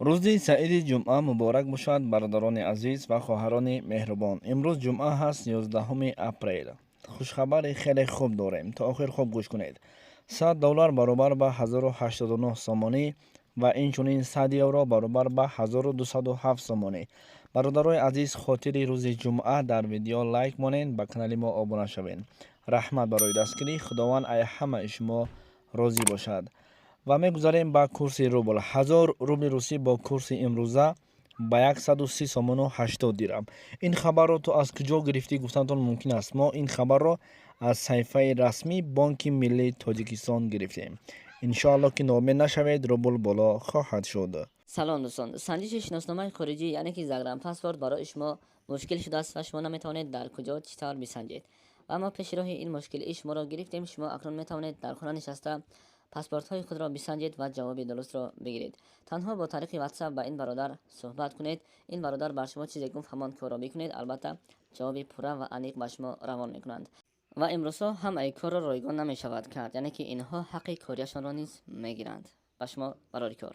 Рӯзи саиди ҷумъа муборак бошад, бародарони азиз ва хоҳарони меҳрубон. Имрӯз ҷумъа ҳаст, 11 апрел. Хушхабари хеле хуб дорем, то охир хуб гӯш кунед. 100 доллар баробар ба 1089 сомонӣ ва инчунин 100 евро баробар ба 1207 сомонӣ. Бародарои азиз, хотири рӯзи ҷумъа дар видео лайк монед, ба канали мо обуна шавед. Раҳмат барои дастгирӣ, Худованд ай ҳамаи шумо розӣ бошад. Ва мегузарем ба курси рубл. 1000 рубли русӣ бо курси имрӯза ба 130 сомону 80 дирам. Ин хабарро ту аз куҷо гирифтӣ, гуфтантон мумкин аст. Мо ин хабарро аз саҳифаи расмии Бонки миллии Тоҷикистон гирифтем. Иншоалло, ки ноумед нашавед, рубл боло хоҳад шуд. Салом, дӯстон! Санҷиши шиносномаи хориҷӣ, яъне ки загранпаспорт, барои шумо мушкил шудааст ва шумо наметавонед дар куҷо, чӣ тавр бисанҷед. Ва мо пеши роҳи ин мушкилии шуморо гирифтем. Шумо акнун метавонед дар хона нишаста паспортҳои худро бисанҷед ва ҷавоби дурустро бигиред. Танҳо бо тариқи Ватсап ба ин бародар суҳбат кунед. Ин бародар бар шумо чизе гуфт, ҳамон корро бикунед. Албатта, ҷавоби пурра ва аниқ ба шумо равон мекунанд. Ва имрӯзҳо ҳамаи корро ройгон намешавад кард, яъне ки инҳо ҳаққи кориашонро низ мегиранд. Ба шумо барори кор.